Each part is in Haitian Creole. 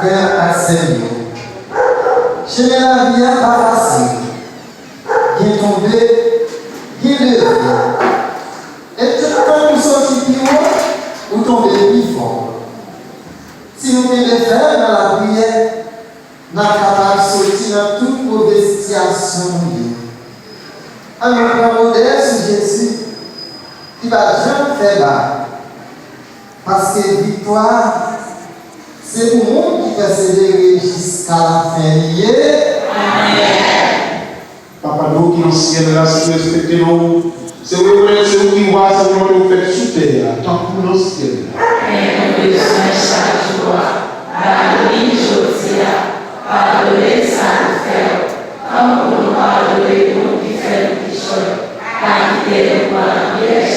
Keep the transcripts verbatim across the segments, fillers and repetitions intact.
Frè ak sè m yo, chemen lavi a pa fasil. Gen tonbe, gen leve. E tout tan ou soti pi wo, ou tonbe pi fon. Si nou kenbe fèm nan lapriyè, n ap kapab soti nan tout move sitiyasyon nou ye. Ann nou pran modèl sou Jezi, ki pa t janm fè bak. Paske viktwa, se pou moun ki pèsevere jiska lafen li ye. Amèn. Papa nou ki nan syèl la, si nou respekte non w, se rekonèt se ou ki wa, se volonte w fèt sou tè a, tankou nan syèl la. Pen nou bezwen chak jou a, ba nou li jodi a, padone sa nou fè yo, tankou nou padone moun ki fè nou kichòy, pa kite nou pran nan pyèj,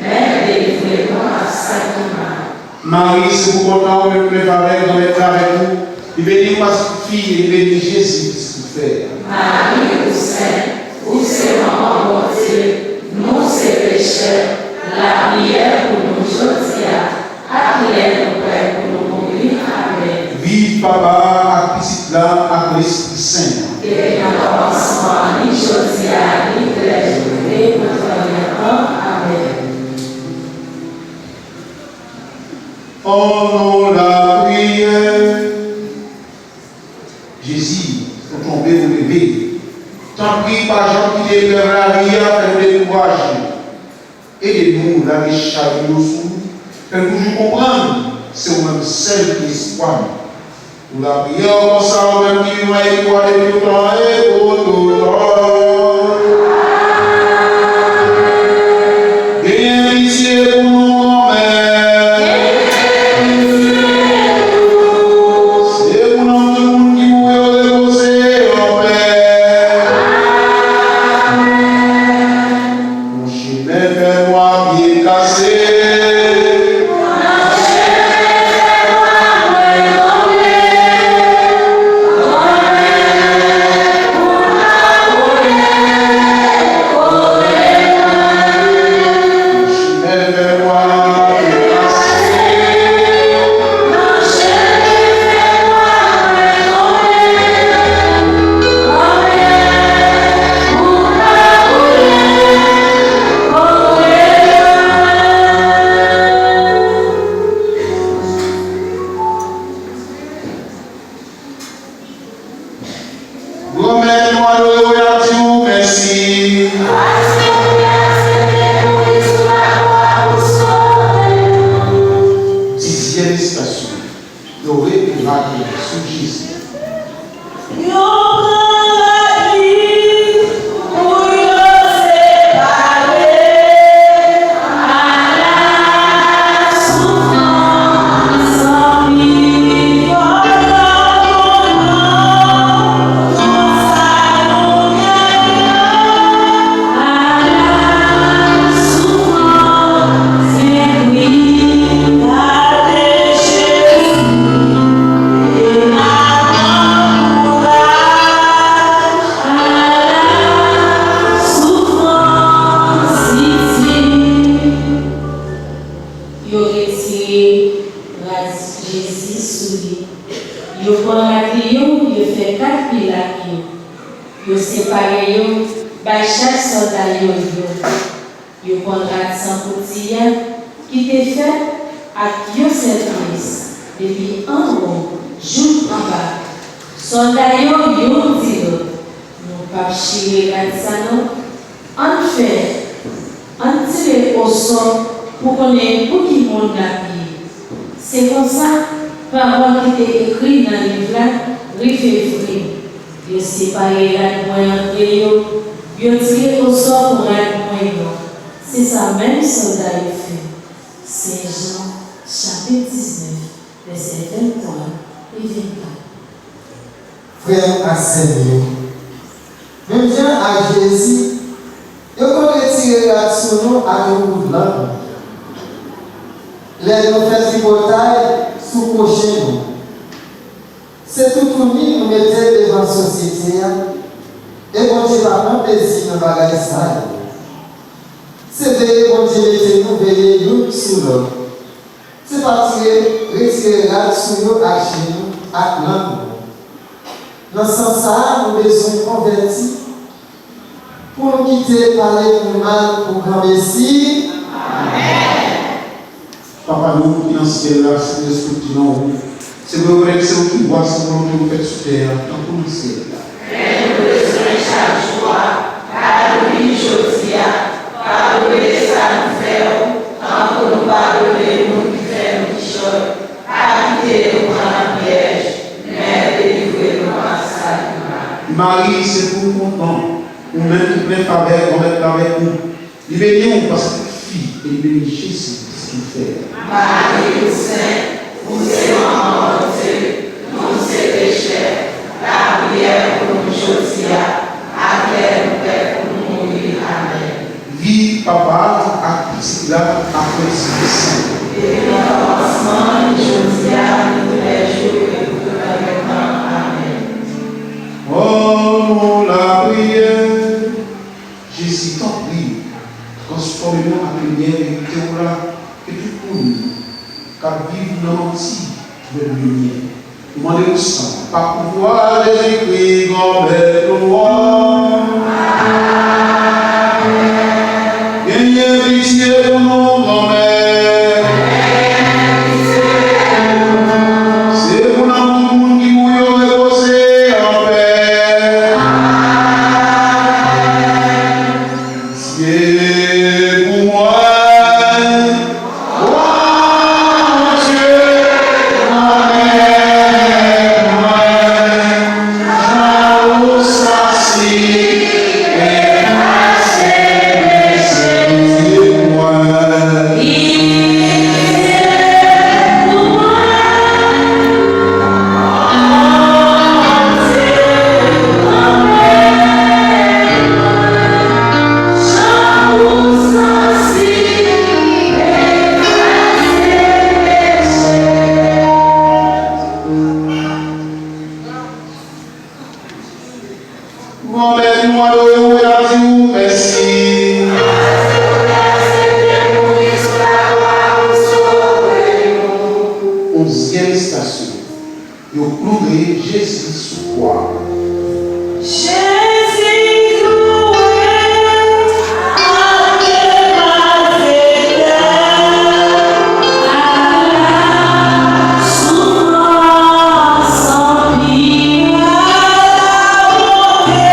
men delivre nou ak sa ki mal. Mari, se pou kontan ou menm plen favè, Granmèt la avèk ou. Li beni ou pase tout fi, e li beni Jezi, pitit ou fè a. Mari, ou sent, ou se manman Bondye, nou se pechè, lapriyè pou nou jodi a, ak lè nou prè pou nou mouri. Amèn. Viv Papa a, ak Pitit la, ak Lespri Sen an. Depi nan kòmansman an, ni jodi a, ni pou lè jou yo, e pou tout tan. Amèn. An nou lapriyè. Jezi, ou tonbe, ou leve. Tanpri, pa janm kite eprèv lavi a fè nou dekouraje. Ede nou lage chay nou sou ou. Fè n toujou konprann se ou menm sèl ki espwa nou. Nou lapriyè w konsa, ou menm ki vivan e ki wa depi tout tan e pou tout tan. Genyen pitye pou nou, Granmèt. Se pou nanm tout moun ki mouri yo repoze anpè. Nan chemen fènwa, pye kase. Granmèt, nou adore w e n ap di w mèsi. Paske w te aksepte mouri sou lakwa pou sove nou. Dizyèm estasyon. Yo rekonèt sou Jezi. Yo pran rad li pou yo separe. Ala soufrans anpil fò yo kontan, konsa nou genyen. Ala soufrans, se pri a de Jezi. Yo retire rad Jezi sou li. Yo pran rad li yo, yo fè kat pil ak yo. Yo separe yo, bay chak sòlda yo yon. Yo pran rad san kouti a, ki te fèt ak yon sèl pyès, depi anwo jouk anba. Sòlda yo youn di lòt, "Nou p ap chire rad sa non. Ann fè, ann tire osò pou konnen pou ki moun n ap ye." Se konsa, pawòl ki te ekri nan liv la rive vre. Yo separe rad bwen antre yo, yo tire osò pou rad bwen yo. Se sa menm sòlda yo fè. Sen Jan, chapit diznèf, vèsè venntwa e vennkat. Frè ak sè m yo, menm jan ak Jezi, yo konn retire rad sou nou ak yon kout lang. Lè nou fè tripotay sou pwochen nou, se toutouni nou mete devan sosyete a, e Bondye pa pran plezi nan bagay sa yo. Se veye Bondye mete nou veye youn sou lòt. Se pa tire, retire sou yo ak je nou ak lang nou. Nan sans sa a, nou bezwen konvèti pou nou kite pale moun mal pou granmesi. Papa nou ki nan syèl la, Senyè, respekte non ou. Se pou yo konnen ke se ou ki wa, se volonte ou fèt sou tè a, tankou nan syèl la. Fè nou bezwen chak jou a, padone jodi a, padone sa nou fè w, tankou nou padone moun ki fè nou kichòy. Pa kite nou pran nan pyèj, men delivre nou anba sa ki mal. Mari, se pou ou kontan, ou menm ki plen favè, Granmèt la avèk ou. Li beni w paske w fi, e li beni Jezi, pitit ou fè a. Mari, ou sent, ou se manman Bondye, nou se pechè, lapriyè pou nou jodi a, ak lè nou prè pou nou mouri. Amèn. Vi Papa a, ak Pitit la, ak Lespri Sen. Depi nan kòmansman, jodi a, nan tout lè jou, e pou tout tan gen tan. Amèn. O lapriyè. Jezi, tanpri, transfòme nou ak limyè verite w la, ke tout moun k ap viv nan manti jwenn limyè. Nou mande w sa, pa pouvwa Jezikri, Granmèt nou an. Amèn. Genyen pitye pou nou, Granmèt. Se pou nanm tout moun ki pou yo repoze anpè. Amèn. Pitié pour moi, ô Dieu, mon Père, jan ou santi, pase, pitié pour moi. Granmèt, nou adore w e n ap di w mèsi. Onzyèm estasyon. Yo kloure Jezi sou kwa. Jezi kloure, ake malfektè, ala soufrans anpil, ala wonte,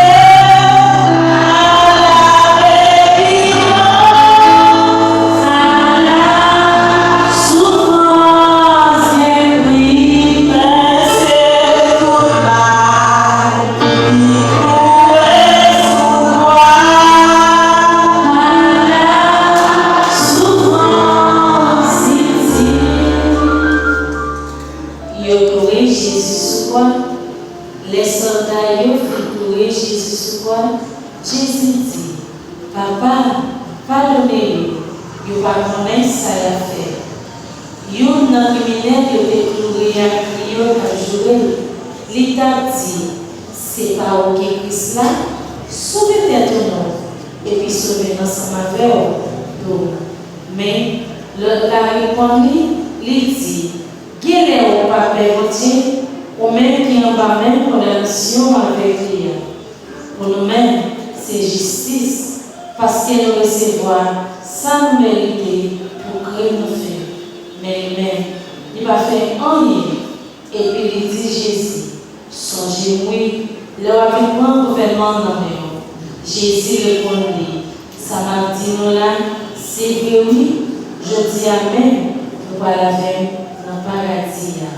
ala repinans, ala soufrans gen pri, pèse tout bagay. Yo kloure Jezi sou kwa. Lè sòlda yo fin kloure Jezi sou kwa, Jezi di, Papa, padone yo, yo pa konnen sa y ap fè. Youn nan kriminèl yo te kloure a ak li yo t ap joure l. Li t ap di, Se pa ou ki Kris la? Sove tèt ou non, epi sove m ansanm avè w, dou. Men, lòt la reponn li, li di, Genlè ou pa pè Bondye, ou menm ki anba menm kondanasyon avèk li a? Pou nou menm, se jistis, paske nou resevwa sa nou merite pou krim nou fè. Men li menm, li pa fè anyen. Epi li di Jezi, Sonje m wi, lè w ap vin pran gouvènman an nan men w. Jezi reponn li, Sa m ap di nou la, se vre wi, jodi a menm, nou pral avè m nan paradi a.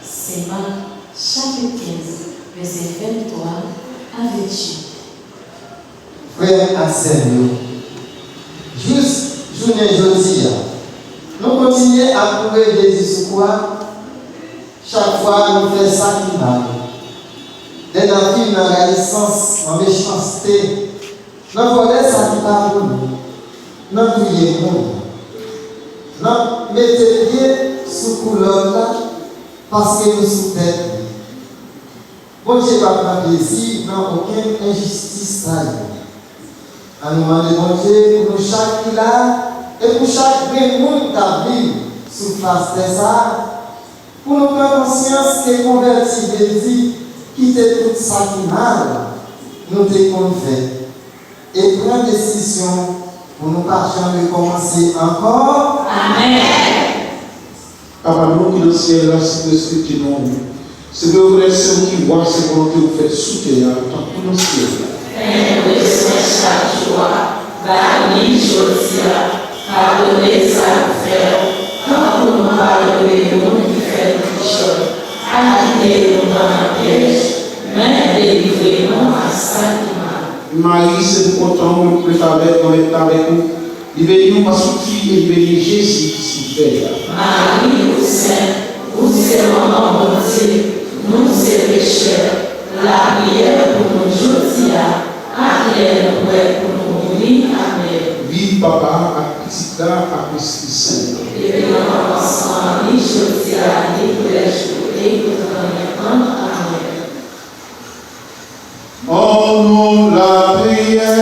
Sen Mak, chapit kenz, vèsè venntwa a venntuit. Frè m ak sè m yo, jis jounen jodi a, nou kontinye ap kloure Jezi sou kwa. Chak fwa nou fè sa ki mal, lè n ap viv nan rayisans, nan mechanste, nan vòlè sa ki pa pou nou, nan touye moun, nan mete pye sou kou lòt la paske nou sou tèt li. Bondye pa pran plezi nan okenn enjistis sa yo. Ann nou mande Bondye pou nou chak ki la e pou chak grenn moun k ap viv sou fas tè sa a, Pou nou pran konsyans ke konvèti vle di kite tout sa ki mal nou te konn fè e pran desizyon pou nou pa janm rekòmanse ankò. Amèn. Papa nou ki nan syèl la, si nou respekte non ou. Si nou rekonèt se ou ki wa, se volonte ou fèt sou tè a, tankou nan syèl la. Pen nou bezwen chak jou a, ba n li jodi a. Padone sa nou fè yo, tankou nou padone moun ki fè nou kichòy. Pa kite nou pran nan pyèj, men delivre nou a sa ki mal. Mari, se pou kontan ou, Granmèt la avèk ou. Li beni ou paske ou fi e li beni Jezi ki sou vèj la. Mari, ou sent, ou se manman Bondye, nou se pechè, lapriyè pou nou jodi a, ak lè nou prè pou nou mouri. Amèn. Viv Papa a, ak Pitit la, ak Lespri Sen. Depi nan kòmansman an, ni jodi a, ni pou lè jou e pou toutan lè an. Amèn. An nou lapriyè.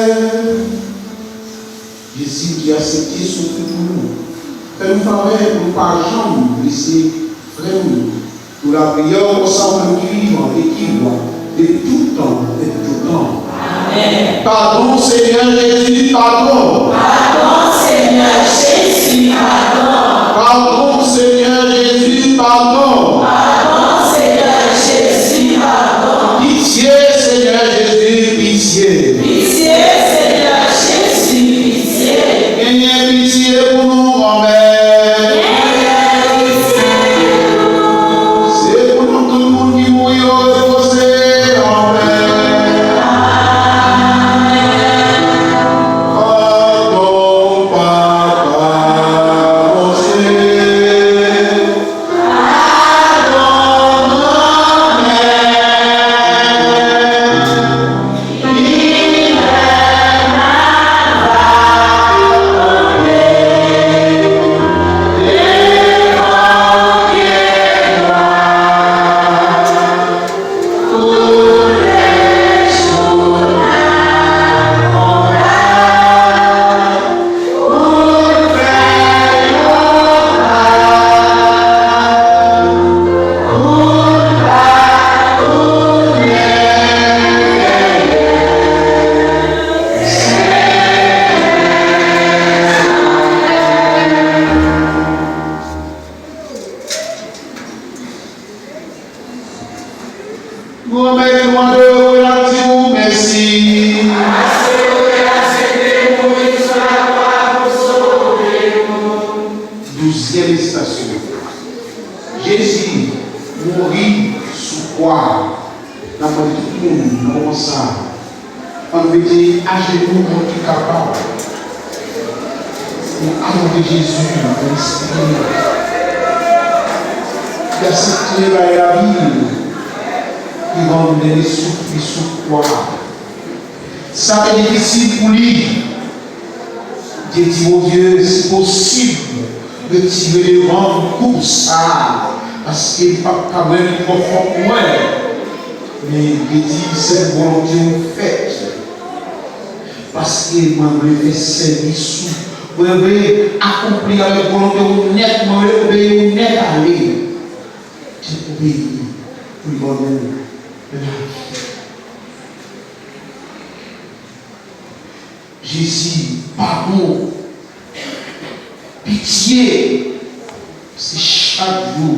Jezi ki aksepte soufri pou nou, fè nou favè pou nou pa janm blese frè nou yo. Nou lapriyè w konsa ou menm ki vivan e ki wa, depi tout tan e pou tout tan. Amèn. Padon, Senyè Jezi, padon. Padon, Senyè Jezi, padon. Padon, Senyè Jezi, padon. Padon, Senyè Jezi, padon. Pitye, Senyè Jezi, pitye. Pitye, Senyè Jezi, pitye. Genyen pitye pou nou, Granmèt. Genyen pitye pou nou. Se pou nou tout moun ki mouri yo repoze anpè. Amèn. Padon, Papa Bondye. Nou renmèsye nou, adore w e n ap di w mèsi. Paske w te aksepte mouri sou lakwa pou sove nou. Douzyèm estasyon. Jezi mouri sou kwa a. N ap mande tout moun nan moman sa a, ann mete ajenou moun ki kapab. Nou adore Jezi nan lespri. Li aksepte bay lavi l, li rann dènye souf li sou kwa a. Sa te difisil pou li. Li te di Bondye, si posib, retire devan m koup sa a, paske m p ap ka wè li twò fò pou mwen. Men li di, sèl volonte w fèt. Paske mwen vle fè sèvis ou. Mwen vle akonpli avèk volonte w nèt. Mwen vle obeyi w nèt ale. Li obeyi pou l ban nou lavi. Jezi, padon, pitye, se chak jou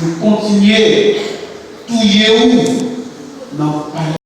nou kontinye touye w nan palè.